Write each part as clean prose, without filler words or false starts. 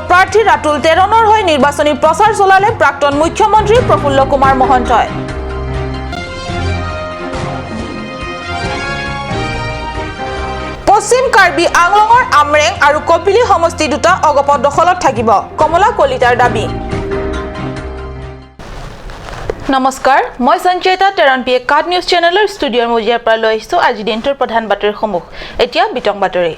প্ৰাৰ্থী ৰাতুল তেৰণৰ হৈ নিৰ্বাচনী প্ৰচাৰ চলালে প্ৰাক্তন মুখ্যমন্ত্ৰী প্ৰফুল্ল কুমাৰ মহন্তই। পশ্চিম কাৰ্বি আংলঙৰ আমৰেং আৰু কপিলী সমষ্টি দুটা অগপ দখলত থাকিব, কমলা কলিতাৰ দাবী। নমস্কাৰ, মই Sanchayita Teron P A cut news চেনেলৰ ষ্টুডিঅ'ৰ মজিয়াৰ পৰা লৈ আহিছোঁ আজি দিনটোৰ প্ৰধান বাতৰিসমূহ। এতিয়া বিতং বাতৰি।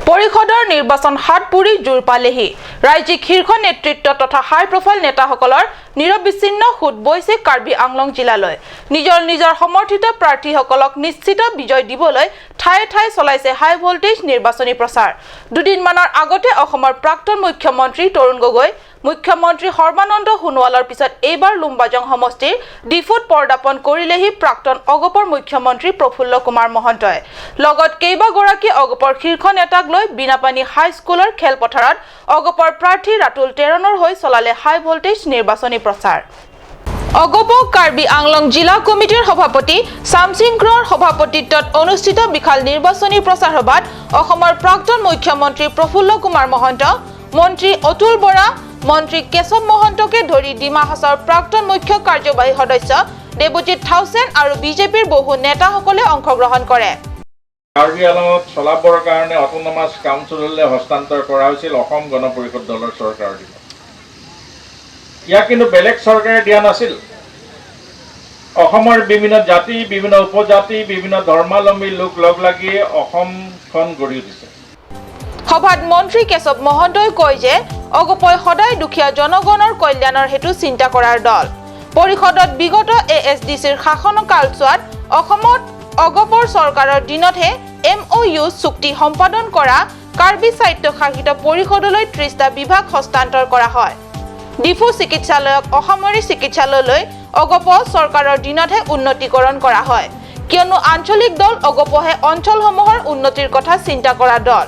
পৰিষদৰ নিৰ্বাচন হাত পুৰি জোৰ পালেহি। ৰাজ্যিক শীৰ্ষ নেতৃত্ব তথা হাই প্ৰফাইল নেতাসকলৰ নিৰবিচ্ছিন্ন সোঁত বৈছে কাৰ্বি আংলং জিলালৈ। নিজৰ নিজৰ সমৰ্থিত প্ৰাৰ্থীসকলক নিশ্চিত বিজয় দিবলৈ ঠায়ে ঠায়ে চলাইছে হাই ভল্টেজ নিৰ্বাচনী প্ৰচাৰ। দুদিনমানৰ আগতে অসমৰ প্ৰাক্তন মুখ্যমন্ত্ৰী তৰুণ গগৈ, মুখ্যমন্ত্ৰী সৰ্বানন্দ সোণোৱালৰ পিছত এইবাৰ লুম্বাজং সমষ্টিৰ ডিফুত পদাৰ্পণ কৰিলেহি প্ৰাক্তন অগপৰ মুখ্যমন্ত্ৰী প্ৰফুল্ল কুমাৰ মহন্তই। লগত কেইবাগৰাকী অগপৰ শীৰ্ষ নেতাক লৈ বিনাপানী হাইস্কুলৰ খেলপথাৰত অগপৰ প্ৰাৰ্থী ৰাতুল তেৰণৰ হৈ চলালে হাই ভল্টেজ নিৰ্বাচনী প্ৰচাৰ। অগপ কাৰ্বি আংলং জিলা কমিটিৰ সভাপতি চামচিং ক্ৰৰ সভাপতিত্বত অনুষ্ঠিত বিশাল নিৰ্বাচনী প্ৰচাৰ সভাত অসমৰ প্ৰাক্তন মুখ্যমন্ত্ৰী প্ৰফুল্ল কুমাৰ মহন্ত, মন্ত্ৰী অতুল বৰা, মন্ত্ৰী কেশৱ মহন্তকে ধৰি ডিমা হাছাওৰ প্ৰাক্তন মুখ্য কাৰ্যবাহী সদস্য দেৱজিৎ থাউচেন আৰু বিজেপিৰ বহু নেতাসকলে অংশগ্ৰহণ কৰে। কাৰ্বি আলঙত চলাবৰ কাৰণে অট'নমাছ কাউন্সিললৈ হস্তান্তৰ কৰা হৈছিল অসম গণ পৰিষদ দলৰ চৰকাৰৰ দিনত। ইয়াক কিন্তু বেলেগ চৰকাৰে দিয়া নাছিল। অসমৰ বিভিন্ন জাতি, বিভিন্ন উপজাতি, বিভিন্ন ধৰ্মাৱলম্বী লোক লগ লাগি অসমখন গঢ়ি উঠিছে। সভাত মন্ত্ৰী কেশৱ মহন্তই কয় যে অগপই সদায় দুখীয়া জনগণৰ কল্যাণৰ হেতু চিন্তা কৰাৰ দল। পৰিষদত বিগত এ এছ ডি চিৰ শাসন কালচোৱাত অসমত অগপৰ চৰকাৰৰ দিনতহে এম অ' ইউ চুক্তি সম্পাদন কৰা কাৰ্বি স্বায়ত্তশাসিত পৰিষদলৈ 30টা বিভাগ হস্তান্তৰ কৰা হয়। ডিফু চিকিৎসালয়ক অসামৰিক চিকিৎসালয়লৈ অগপ চৰকাৰৰ দিনতহে উন্নতিকৰণ কৰা হয়। কিয়নো আঞ্চলিক দল অগপহে অঞ্চলসমূহৰ উন্নতিৰ কথা চিন্তা কৰা দল।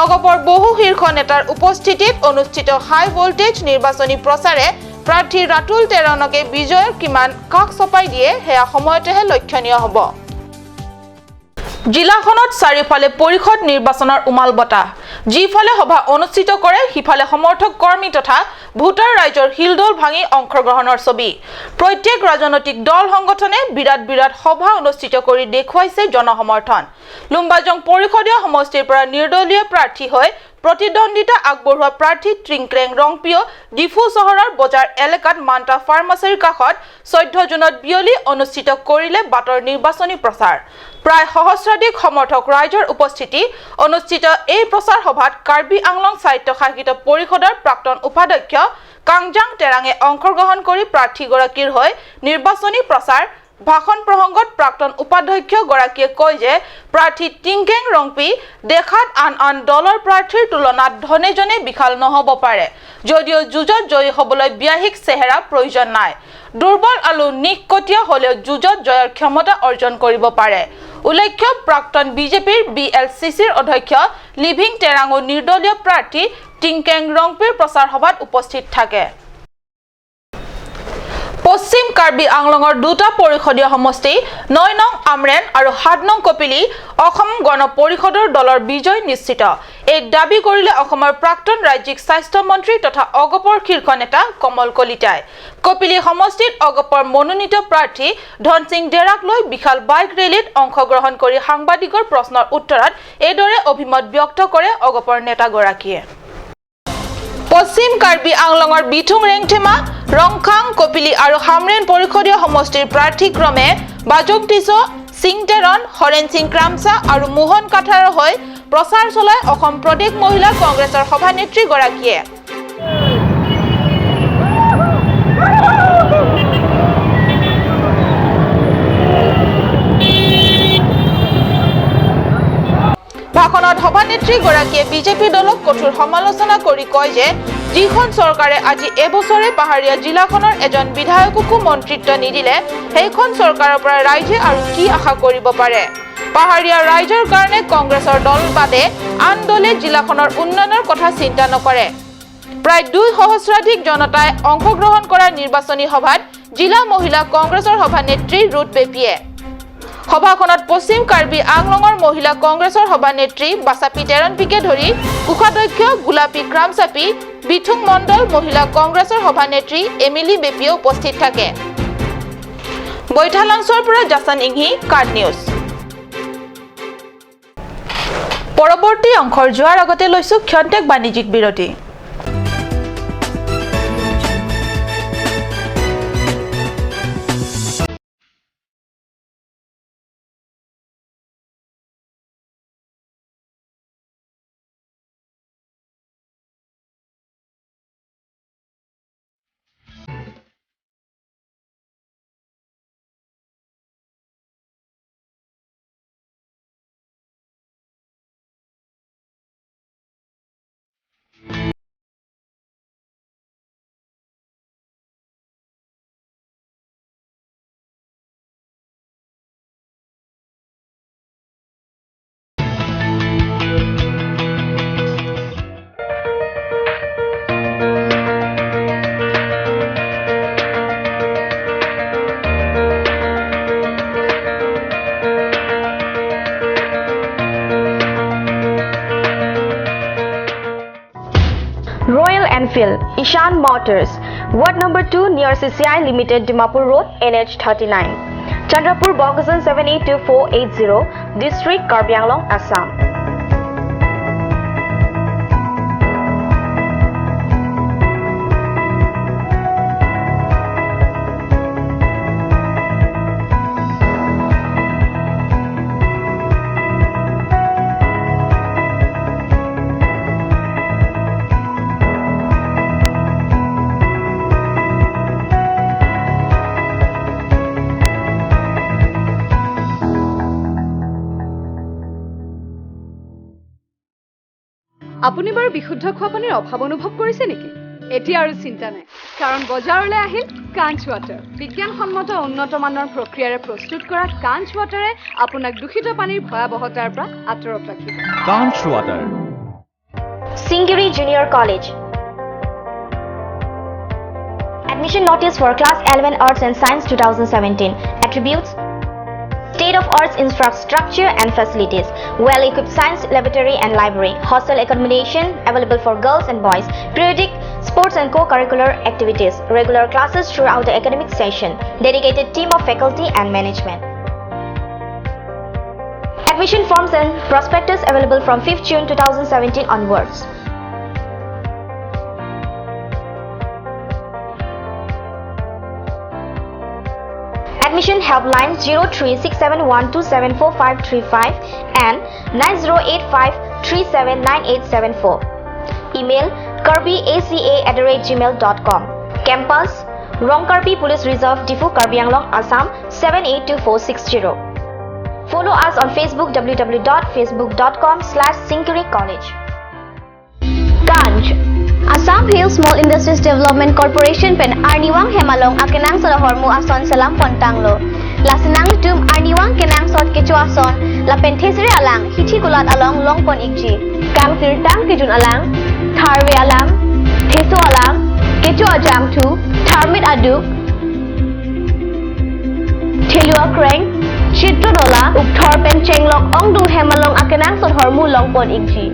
অগপৰ বহু শীৰ্ষ নেতাৰ উপস্থিতিত অনুষ্ঠিত হাই ভল্টেজ নিৰ্বাচনী প্ৰচাৰে প্ৰাৰ্থী ৰাতুল তেৰণকে বিজয়ৰ কিমান কাষ চপাই দিয়ে, সেয়া সময়তেহে লক্ষণীয় হ'ব। জিলাখনত চাৰিওফালে পৰিষদ নিৰ্বাচনৰ উমাল বতাহ। যিফালে সভা অনুষ্ঠিত কৰে, সিফালে সমৰ্থক কৰ্মী তথা ভোটাৰ ৰাইজৰ হিলদল ভাঙি অংশগ্ৰহণৰ ছবি। প্ৰত্যেক ৰাজনৈতিক দল সংগঠনে বিৰাট বিৰাট সভা অনুষ্ঠিত কৰি দেখুৱাইছে জনসমৰ্থন। লুম্বাজং পৰিষদীয় সমষ্টিৰ পৰা নিৰ্দলীয় প্ৰাৰ্থী হৈ প্ৰতিদ্বন্দ্বিতা আগবঢ়োৱা প্ৰাৰ্থী টিংক্ৰেং ৰংপিয় ডিফু চহৰৰ বজাৰ এলেকাত মান্তা ফাৰ্মাচীৰ কাষত 14 জুনত বিয়লি অনুষ্ঠিত কৰিলে বাটৰ নিৰ্বাচনী প্ৰচাৰ। প্ৰায় সহস্ৰাধিক সমৰ্থক ৰাইজৰ উপস্থিতি অনুষ্ঠিত এই প্ৰচাৰ সভাত কাৰ্বি আংলং স্বায়ত্তশাসিত পৰিষদৰ প্ৰাক্তন উপাধ্যক্ষ কাংজাং টেৰাঙে অংশগ্ৰহণ কৰি প্ৰাৰ্থীগৰাকীৰ হৈ নিৰ্বাচনী প্ৰচাৰ ভাষণ প্ৰসংগত প্ৰাক্তন উপাধ্যক্ষ গৰাকীয়ে কয় যে প্ৰাৰ্থী টিংকেং ৰংপি দেখাত আন আন দলৰ প্ৰাৰ্থীৰ তুলনাত ধনে জনে বিশাল নহ'ব পাৰে যদিও যুঁজত জয়ী হ'বলৈ ব্যাহিক চেহেৰা প্ৰয়োজন নাই। দুৰ্বল আৰু নিশকটীয়া হ'লেও যুঁজত জয়ৰ ক্ষমতা অৰ্জন কৰিব পাৰে। উল্লেখ্য, প্ৰাক্তন বিজেপিৰ বি এল চি চিৰ অধ্যক্ষ লিভিং টেৰাঙো নিৰ্দলীয় প্ৰাৰ্থী টিংকেং ৰংপিৰ প্ৰচাৰ সভাত উপস্থিত থাকে। পশ্চিম কাৰ্বি আংলঙৰ দুটা পৰিষদীয় সমষ্টি 9 নং আমৰেন আৰু 7 নং কপিলী অসম গণ পৰিষদৰ দলৰ বিজয় নিশ্চিত। এই দাবী কৰিলে অসমৰ প্ৰাক্তন ৰাজ্যিক স্বাস্থ্যমন্ত্ৰী তথা অগপৰ শীৰ্ষ নেতা কমল কলিতাই। কপিলী সমষ্টিত অগপৰ মনোনীত প্ৰাৰ্থী ধনসিং ডেৰাক লৈ বিশাল বাইক ৰেলীত অংশগ্ৰহণ কৰি সাংবাদিকৰ প্ৰশ্নৰ উত্তৰত এইদৰে অভিমত ব্যক্ত কৰে অগপৰ নেতাগৰাকীয়ে। পশ্চিম কাৰ্বি আংলঙৰ বিথুং ৰেংথেমা, ৰংখাং, কপিলী আৰু হামৰেন পৰিষদীয় সমষ্টিৰ প্ৰাৰ্থী ক্ৰমে বাজং টিছ, সিং টেৰণ, হৰেণ সিং ক্ৰামচা আৰু মোহন কাঠাৰৰ হৈ প্ৰচাৰ চলাই অসম প্ৰদেশ মহিলা কংগ্ৰেছৰ সভানেত্ৰীগৰাকীয়ে। ভাষণত সভানেত্ৰীগৰাকীয়ে বিজেপি দলক কঠোৰ সমালোচনা কৰি কয় যে যিখন চৰকাৰে আজি এবছৰে পাহাৰীয়া জিলাখনৰ এজন বিধায়ককো মন্ত্ৰিত্ব নিদিলে, সেইখন চৰকাৰৰ পৰা ৰাইজে আৰু কি আশা কৰিব পাৰে? পাহাৰীয়া ৰাইজৰ কাৰণে কংগ্ৰেছৰ দল বাদে আন দলে জিলাখনৰ উন্নয়নৰ কথা চিন্তা নকৰে। প্ৰায় 2 সহস্ৰাধিক জনতাই অংশগ্ৰহণ কৰা নিৰ্বাচনী সভাত জিলা মহিলা কংগ্ৰেছৰ সভানেত্ৰী ৰুথ বেপিয়ে। সভাখনত পশ্চিম কাৰ্বি আংলঙৰ মহিলা কংগ্ৰেছৰ সভানেত্ৰী বাচাপি টেৰণপিকে ধৰি কোষাধ্যক্ষ গোলাপী ক্ৰামচাপি, বিথুং মণ্ডল, মহিলা কংগ্ৰেছৰ সভানেত্ৰী এমিলি বেপিয়ে উপস্থিত থাকে। বৈঠালাংছৰ পৰা জাছান ইংহি, কাৰ্ড নিউজ। পৰৱৰ্তী অংশৰ যোৱাৰ আগতে লৈছো ক্ষন্তেক বাণিজ্যিক বিৰতি। Royal Enfield, Ishan Motors, Ward number 2 near CCI Limited, Dimapur Road, NH 39. Chandrapur, Bokajan 782480, District Karbi Anglong, Assam. আপুনি বাৰু বিশুদ্ধ খোৱা পানীৰ অভাৱ অনুভৱ কৰিছে নেকি? এতিয়া আৰু চিন্তা নাই, কাৰণ বজাৰলৈ আহিল কাঞ্চ ৱাটাৰ। বিজ্ঞানসন্মত উন্নত মানৰ প্ৰক্ৰিয়াৰে প্ৰস্তুত কৰা কাঞ্চ ৱাটাৰে আপোনাক দূষিত পানীৰ ভয়াৱহতাৰ পৰা আঁতৰত ৰাখিব। Kanch water. Singiri Junior College. Admission notice for class 11 Arts and Science 2017. Attributes: State of arts infrastructure and facilities, well equipped science laboratory and library, hostel accommodation available for girls and boys, periodic sports and co-curricular activities, regular classes throughout the academic session, dedicated team of faculty and management. Admission forms and prospectus available from 5th June 2017 onwards. Admission helpline 03671274535 and 9085379874. Email karbiaca@gmail.com. Campus Rongkarbi Police Reserve, Diphu, Karbi Anglong, Assam 782460. Follow us on Facebook, www.facebook.com/Singiri College. Kanch Assam Hill Small Industries Development Corporation pen arniwang hemalong akenang sa hormu ason salam pontanglo. Lasinang tum arniwang kenang sot kechu ason la pen thesre alang hithi kulat along long pon ikji. Kang sirtang kijun alang, tharwe alang, theso alang, kechu ajang thu, tharmit aduk, thelua kreng, chitro dola, ukthor pen chenglok ongdung hemalong akenang sot hormu long pon ikji.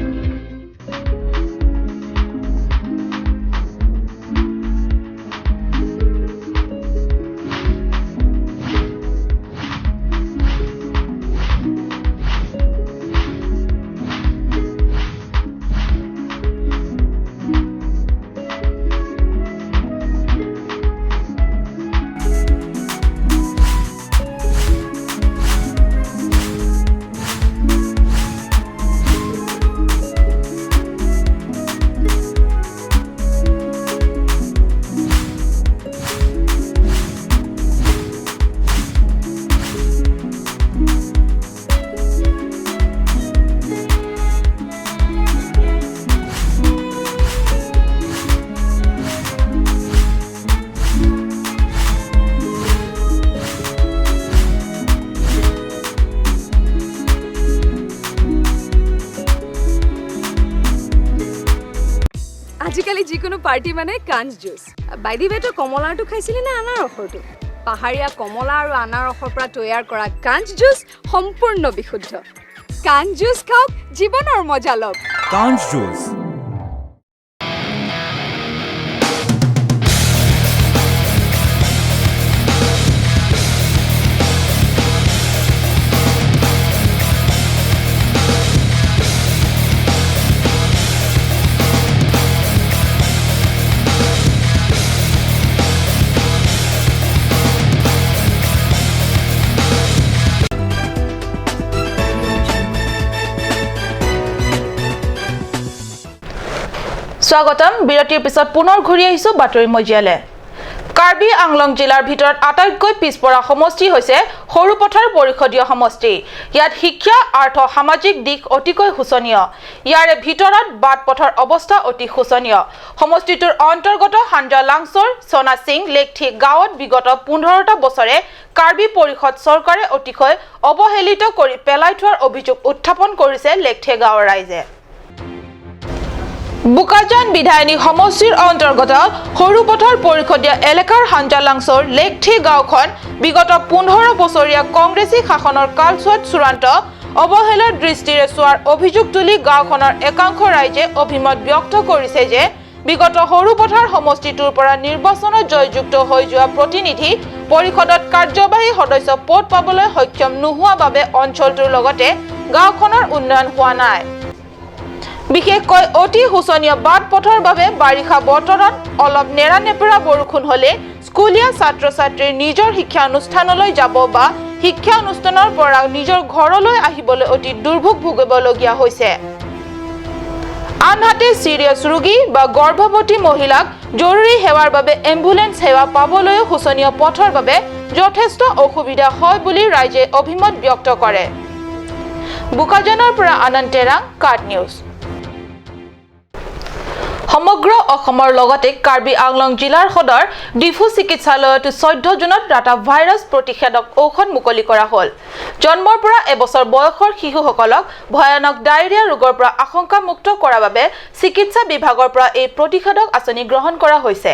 আজিকালি যিকোনো party মানে কাঞ্চ juice. By the ৱে, তই কমলাৰটো খাইছিলি নে আনাৰসৰটো? পাহাৰীয়া কমলা আৰু আনাৰসৰ পৰা তৈয়াৰ কৰা কাঞ্চ জুচ সম্পূৰ্ণ বিশুদ্ধ। কাঞ্চ জুচ খাওক, জীৱনৰ মজা লওক। কাঞ্চ জুচ। স্বাগতম। বিৰতিৰ পিছত পুনৰ ঘূৰি আহিছো বাতৰি মজিয়ালে। কাৰ্বি আংলং জিলাৰ ভিতৰত আটাইতকৈ পিছপৰা সমষ্টি হৈছে সৰুপথাৰ পৰিষদীয় সমষ্টি। ইয়াত শিক্ষা, আৰ্থ সামাজিক দিশ অতিকৈ শোচনীয়। ইয়াৰে ভিতৰত বাট পথৰ অৱস্থা অতি শোচনীয়। সমষ্টিটোৰ অন্তৰ্গত হাঞ্জা লাংচৰ, সোণাসিং, লেকথি গাঁৱত বিগত 15টা বছৰে কাৰ্বি পৰিষদ চৰকাৰে অতিশয় অৱহেলিত কৰি পেলাই থোৱাৰ অভিযোগ উত্থাপন কৰিছে লেকথি গাঁৱৰ ৰাইজে। বোকাজান বিধায়িনী সমষ্টিৰ অন্তৰ্গত সৰুপথাৰ পৰিষদীয় এলেকাৰ হাঞ্জালাংচৰ লেকথি গাঁওখন বিগত 15 বছৰীয়া কংগ্ৰেছী শাসনৰ কালছোৱাত চূড়ান্ত অৱহেলাৰ দৃষ্টিৰে চোৱাৰ অভিযোগ তুলি গাঁওখনৰ একাংশ ৰাইজে অভিমত ব্যক্ত কৰিছে যে বিগত সৰুপথাৰ সমষ্টিটোৰ পৰা নিৰ্বাচনত জয়যুক্ত হৈ যোৱা প্ৰতিনিধি পৰিষদত কাৰ্যবাহী সদস্য পদ পাবলৈ সক্ষম নোহোৱা বাবে অঞ্চলটোৰ লগতে গাঁওখনৰ উন্নয়ন হোৱা নাই। বিশেষকৈ অতি শোচনীয় বাট পথৰ বাবে বাৰিষা বতৰত অলপ নেৰানেপেৰা বৰষুণ হ'লে স্কুলীয়া ছাত্ৰ ছাত্ৰীৰ নিজৰ শিক্ষানুষ্ঠানলৈ যাব বা শিক্ষানুষ্ঠানৰ পৰা নিজৰ ঘৰলৈ আহিবলৈ অতি দুৰ্ভোগ ভুগিবলগীয়া হৈছে। আনহাতে চিৰিয়াছ ৰোগী বা গৰ্ভৱতী মহিলাক জৰুৰী সেৱাৰ বাবে এম্বুলেন্স সেৱা পাবলৈও শোচনীয় পথৰ বাবে যথেষ্ট অসুবিধা হয় বুলি ৰাইজে অভিমত ব্যক্ত কৰে। বোকাজানৰ পৰা আনন্দ তেৰাং, কাট নিউজ। সমগ্ৰ অসমৰ লগতে কাৰ্বি আংলং জিলাৰ সদৰ ডিফু চিকিৎসালয়ত 14 জুনত ৰাটা ভাইৰাছ প্ৰতিষেধক ঔষধ মুকলি কৰা হ'ল। জন্মৰ পৰা এবছৰ বয়সৰ শিশুসকলক ভয়ানক ডায়েৰিয়া ৰোগৰ পৰা আশংকামুক্ত কৰাৰ বাবে চিকিৎসা বিভাগৰ পৰা এই প্ৰতিষেধক আঁচনি গ্ৰহণ কৰা হৈছে।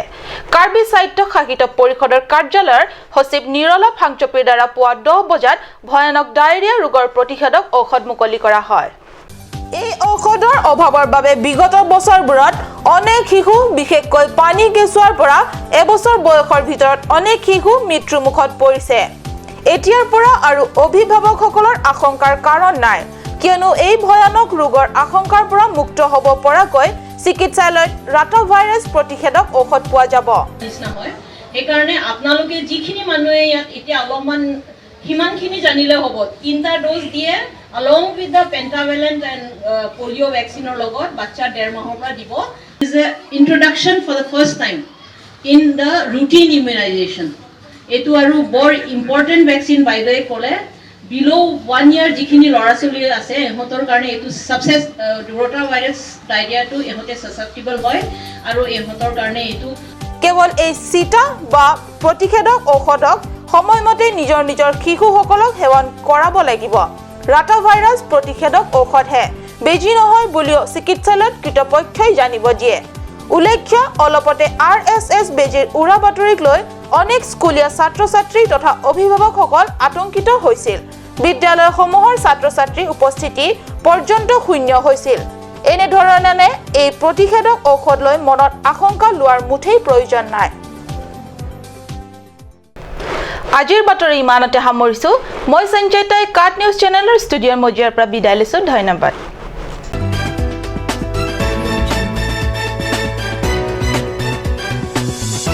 কাৰ্বি স্বায়ত্ত শাসিত পৰিষদৰ কাৰ্যালয়ৰ সচিব নিৰলা ফাংচপিৰ দ্বাৰা পুৱা 10 বজাত ভয়ানক ডায়েৰিয়া ৰোগৰ প্ৰতিষেধক ঔষধ মুকলি কৰা হয়। এই ঔষধৰ অভাৱৰ বাবে বিগত বছৰবোৰত অনেক শিশু, বিশেষকৈ পানী কেঁচুৱাৰ পৰা এবছৰ বয়সৰ ভিতৰত অনেক শিশু মৃত্যুমুখত পৰিছে। এতিয়াৰ পৰা আৰু অভিভাৱকসকলৰ আশংকাৰ কাৰণ নাই, কিয়নো এই ভয়ানক ৰোগৰ আশংকাৰ পৰা মুক্ত হ'ব পৰাকৈ চিকিৎসালয়ত ৰাটা ভাইৰাছ প্ৰতিষেধক ঔষধ পোৱা যাব। সেইকাৰণে আপোনালোকে যিখিনি মানুহে ইয়াত এতিয়া অলপমান সিমানখিনি জানিলে হ'ব। 3টা ড'জ দিয়ে along with the pentavalent and polio vaccine or লগত বাচ্চা 1.5 মাহৰ পৰা দিব। Is a introduction for the first time in the routine immunization. এইটো আৰু বৰ ইম্পৰ্টেণ্ট ভেকচিন বাইদেৱে ক'লে বিল' 1 ইয়াৰ যিখিনি ল'ৰা ছোৱালী আছে ইহঁতৰ কাৰণে এইটো ছাবচেছ ৰোটা ভাইৰাছ ডায়েৰিয়াটো ইহঁতে ছাচেপ্টিবল হয় আৰু ইহঁতৰ কাৰণে এইটো কেৱল এই চিটা বা প্ৰতিষেধক ঔষধক সময়মতে নিজৰ নিজৰ শিশুসকলক সেৱন কৰাব লাগিব। ৰাটা ভাইৰাছ প্ৰতিষেধক ঔষধহে, বেজী নহয় বুলিও চিকিৎসালয়ত কৰ্তৃপক্ষই জানিব দিয়ে। উল্লেখ্য, অলপতে RSS বেজীৰ উৰা বাতৰিক লৈ অনেক স্কুলীয়া ছাত্ৰ ছাত্ৰী তথা অভিভাৱকসকল আতংকিত হৈছিল। বিদ্যালয়সমূহৰ ছাত্ৰ ছাত্ৰীৰ উপস্থিতি পৰ্যন্ত শূন্য হৈছিল। এনেধৰণে এই প্ৰতিষেধক ঔষধ লৈ মনত আশংকা লোৱাৰ মুঠেই প্ৰয়োজন নাই। আজিৰ বাতৰি ইমানতে সামৰিছো। মই সঞ্জয় তাই কাট নিউজ চেনেলৰ ষ্টুডিঅ'ৰ মজিয়াৰ পৰা বিদায় লৈছো। ধন্যবাদ।